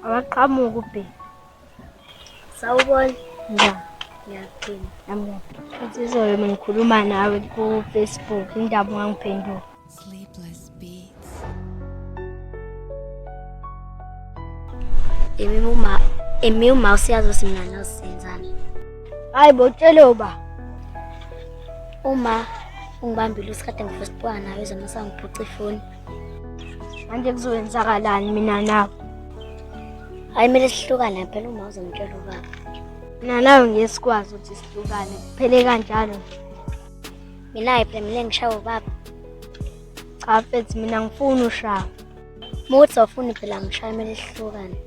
Awaqhamuki ubheki. Sawubona. Njani? Ngiyaphila. Nami ngiyaphila. Futhi izolo bengikhuluma nawe ku-Facebook indaba ungangiphenduli. Sleepless Beats. Emi uma emi uma usiyazi ukuthi mina nawe senzani. Hayi bo tshele uba. Uma ungibambile usikade ngifuna ukuxoxa nawe izama sangiphuca ifoni. Manje kuzowenzakalani mina nawe? Hayi kumele sihlukane phela uma uzongitshela ubaba. Mina nawe ngeke sikwazi ukuthi sihlukane. Kuphele kanjalo nje. Mina-ke phela mina ngishawa ubaba. Cha mfethu mina ngifuni ushawa. Uma ukuthi awufuni phela ngishaye kumele sihlukane.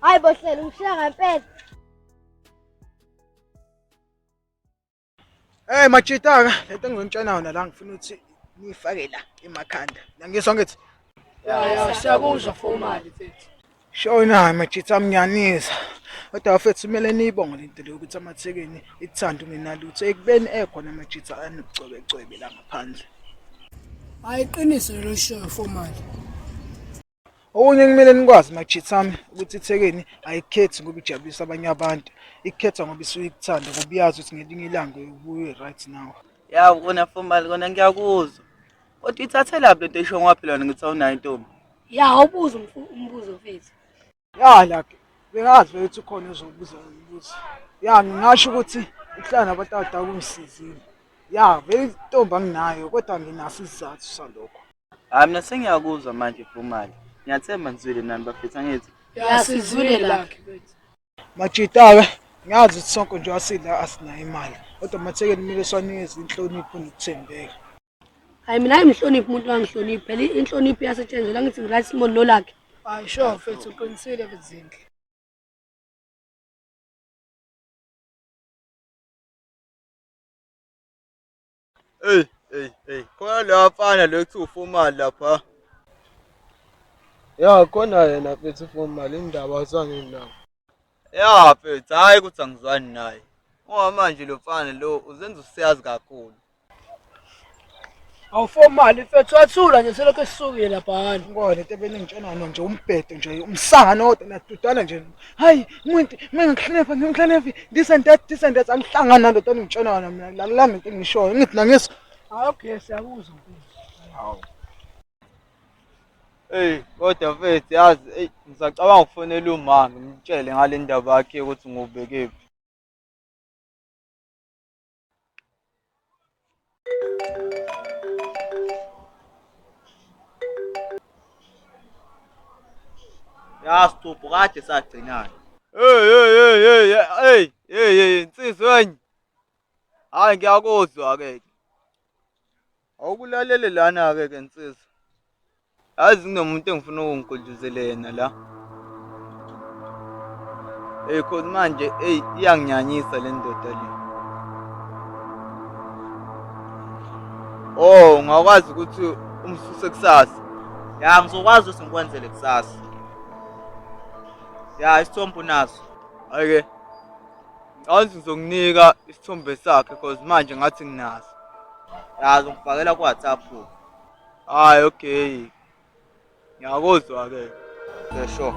Hayi bo Hlelo ungishiya ngempela. Hey majita-ke lento engizonitshela yona la ngifuna ukuthi niyifake la emakhanda. Nangizwa ngithi Ya ya siyakuzwa formally mfethu. shona majita amnyanisa. Kodwa bafethu kumele niyibonge lento leyo ukuthi amathekeni ikuthanda ungenalutho ekubeni ekhona amajita anobucwebecwebe la ngaphandle. Hayi iqiniso lelo lishoyo formally. Okunye kumele nikwazi majita ami ukuthi ithekeni ayikhethi ngoba ijabulisa abanye abantu. Ikhetha ngoba isuke ikuthanda ngoba iyazi ukuthi ngelinye ilanga uyobuye right now. Ya kona formal kona ngiyakuzwa. Kodwa ithathelaphi lento esho ngoba phela wena ngithi awunayo intombi. Ya awubuze umbuzo mfethu. Ya like bengazi vele ukuthi ukhona ozobuza lo mbuzo. Ya ngingasho ukuthi ukuhlala nabantu abadala kungisizile. Ya vele intombi anginayo kodwa nginaso isizathu salokho. Hayi mina sengiyakuzwa manje formal. Ngiyathemba nizwile nani bafethu angithi. Ya sizwile lakhe mfethu. Majita-ke ngiyazi ukuthi sonke nje asila asinayo imali kodwa mathekeni kumele siwanikeze inhlonipho nokuthembeka. Hayi mina ayimhloniphi umuntu wangihloniphi phela inhlonipho iyasetshenzelwa ngithi ngi-right small nolakhe. Hayi sure mfethu uqinisile mfethu Zinhle. Ey ey ey khona lo mfana lo kuthiwa uformal lapha. Ya khona yena mfethu formal indaba awuzwani nawo. Ya mfethu hhayi ukuthi angizwani naye. Ngoba manje lo mfana lo uzenza usiyazi kakhulu. Awufomali mfethu wathula nje selokhu esisukile laphana. Ngoba lento ebeningitshela yona nje umbhedo nje umsangano wodwa nadudana nje. Hayi umuntu mina ngikuhlonipha ngimhloniphi this and that this and that angihlangani nalento eningitshela yona mina lalelani lento engishoyo ngithi nangizwa. Hayi okay siyakuzwa mfethu. Hawu. Ey kodwa mfethu yazi ey ngisacabanga ukufonela uma ngimtshele ngale ndaba yakhe ukuthi ngubekephi. Ya Sthuphu kade sagcinana. Hey hey hey hey hey hey hey insizwa enye. Hayi ngiyakuzwa ke. Awukulalele lana ke ke nsizwa. Yazi kunomuntu engifuna ukungigudluzele yena la. Hey cause manje hey iyanginyanyisa le ndoda le. Oh ungakwazi ukuthi umsuse kusasa. Ya ngizokwazi ukuthi ngikwenzele kusasa. Ya isithombe unaso. Ake. Ngicabanga ukuthi ngizokunika isithombe sakhe cause manje ngathi nginaso. Ya ngizokufakela ku WhatsApp. Hayi okay. Ngiyakuzwa ke. Okay sure.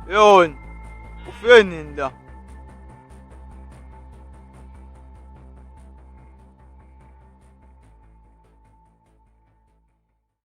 Yoni, ufike nini la?